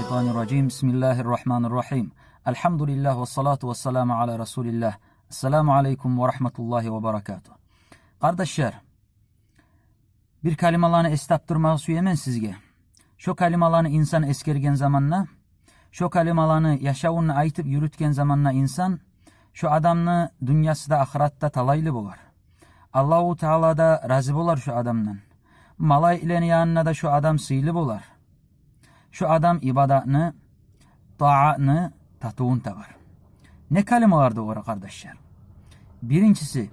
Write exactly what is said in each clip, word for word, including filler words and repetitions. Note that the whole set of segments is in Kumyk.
الشيطان الرجيم. بسم الله الرحمن الرحيم. الحمد لله والصلاة والسلام على رسول الله. السلام عليكم ورحمة الله وبركاته. Къардашлар, бир калималаны эс тапдырмагъа сюемен сизге. Шо калималаны инсан эсгерген заманда, шо калималаны яшавунда айтып юрютген заманда инсан, шо адамны дюньясы да, ахыраты да талайлы болар. Аллагьу Таала да рази болар шо адамдан. Малайиклени янында да шо адам сыйлы болар. Шо адам ибадатны, таатны татывун табар. Не калималарды олар, къардашлар? Биринчиси,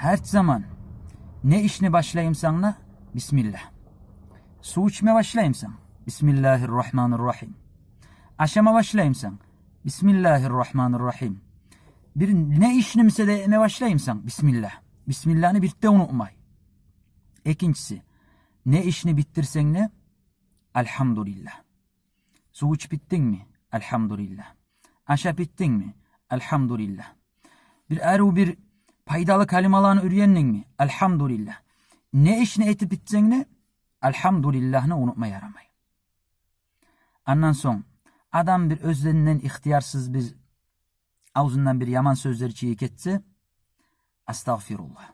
гьар заман не ишни башлаймысан да, бисмиллагь. Сув ичме башлаймысан, бисмиллагьир-рагьманир-рагьим. Ашама башлаймысан, бисмиллагьир-рагьманир-рагьим. Бир не ишни буса да этме башлаймысан, бисмиллагь. Бисмиллагьны бирт де унутмай. Экинчиси, не ишни битдирсенг де, альгьамдулиллагь. Сув ичип битдингми? Альгьамдулиллагь. Ашап битдингми? Альгьамдулиллагь. Бир арив, бир пайдалы калималаны уьйрендингми? Альгьамдулиллагь. Не ишни этип битсенг де, альгьамдулиллагьны унутма ярамай. Андан сонг адам бир оьзленден ихтиярсыз бир авзундан бир яман сёзлер чыгъып гетсе, астагъфируллагь.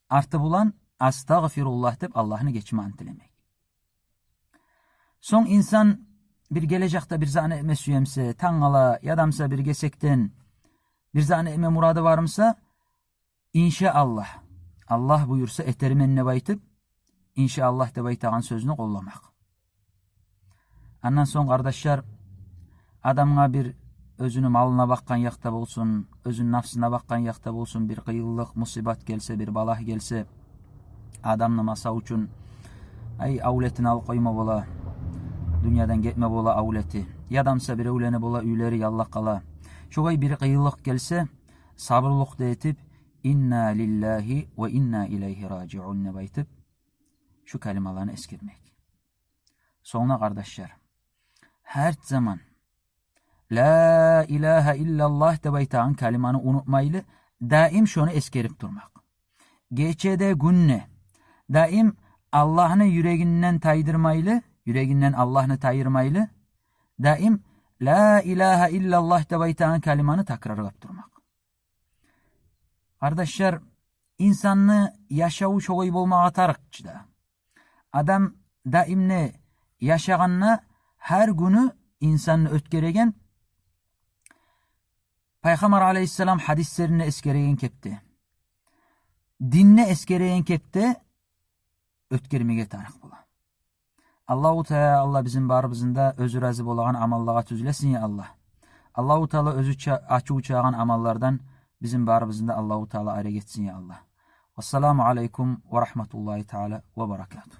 Арты булан астагъфируллагь деп Аллагьны гечмагъын тилемек. Сонг инсан бир гележекде бир затны этме сюемсе, тангала, яда буса бир гесекден бир затны этме мурады бармыса, иншааллагь, Аллагь буюрса этермен деп айтып, иншааллагь деп айтагъан сёзню къолламакъ. Андан сонг, къардашлар, адамгъа бир оьзюню малына бакъгъан якъда болсун, оьзюню нафсына бакъгъан якъда болсун, бир къыйынлыкъ, мусибат гелсе, бир балагь гелсе, адамны, масал учун, ай, авлетин алып къойма бола, дюньядан гетме бола авлети. Яда буса биревлени бола, уьйлери яллап къала. Шогъай бир къыйынлыкъ гелсе, сабурлукъ да этип, «Инна лиллагьи ва инна илайгьи ражиун» деп айтып, шу калималаны эсгермек. Сонг да, къардашлар, гьар заман «Ла илагьа иллаллагь» деп айтагъан калиманы унутмайлы, даим шону эсгерип турмакъ. Гече де, гюн де даим Аллагьны юрегинден тайдырмайлы, юрегинден Аллагьны тайдырмайлы, даим «Ла илагьа иллаллагь» деп айтагъан калиманы такрарлап турмакъ. Къардашлар, инсанны яшаву шогъай болмагъа тарыкъ чы да. Адам даим де яшагъанда, гьар гюню инсанны оьтгереген, Пайхаммар алайгьиссалам гьадислеринде эсгереген кепде, динде эсгереген кепде оьтгермеге тарыкъ бола. Аллагьу Таала бизин барыбызны да оьзю рази болагъан амаллагъа тюзлесин, я Аллагь. Аллагьу Таала оьзю ча-, ачуву чыгъагъан амаллардан бизин барыбызны да Аллагьу Таала арек этсин, я Аллагь. Вассаламу алайкум ва рагьматуллагьи таала ва баракатугь.